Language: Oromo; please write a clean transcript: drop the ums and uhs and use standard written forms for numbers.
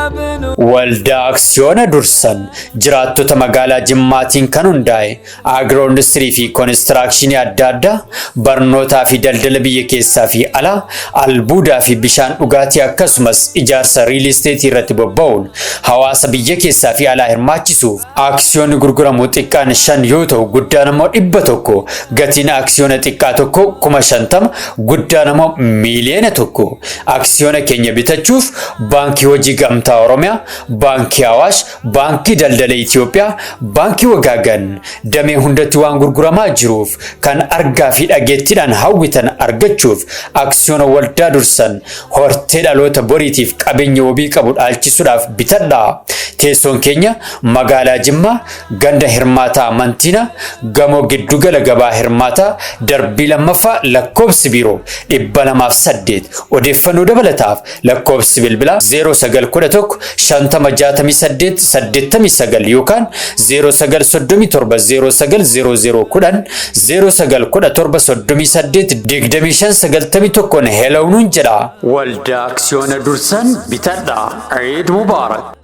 Waldaa Aksiyoona Dursan jiraattota magaalaa Jimmaatiin kan hundaa'e agiroo industirii fi konistiraakshinii adda addaa, barnootaa fi daldala biyya keessaa fi alaa, albuudaa fi bishaan dhugaatii, akkasumas ijaarsa riil isteetii irratti bobba'uun hawaasa biyya keessaa fi alaa hirmaachisuuf, aksiyoonni gurguramu xiqqaan 5 yoo ta'u, guddaan immoo 100. Gatiin aksiyoona xiqqaa tokko 50,000, guddaan immoo 1,000,000. Aksiyoona keenya bitachuuf Baankii Hojii Gamtaa Oromiyaa, Baankii Awaash, Baankii Daldala Itoophiyaa, Baankii Wagaagan damee hundatti waan gurguramaa jiruuf, kan argaa fi dhageettiidhaan hawwitan argachuuf aksiyoona Waldaa Dursan hortee dhaloota boriitiif qabeenya wabii qabu dhaalchisuudhaaf bitadhaa. Teessoon keenya magaalaa Jimmaa, ganda Hirmaataa Mantiina, gamoo giddugala gabaa Hirmaataa, darbii lammaffaa, lakkoobsi biiroo 208. Odeeffannoo dabalataaf lakkoobsi bilbilaa 0911 50 68 89 yookaan 0937 09 00 10, 0917 38 25 91 hello nuun jedha. Waldaa Aksiyoona Dursan bitadhaa. Eid Mubaarak.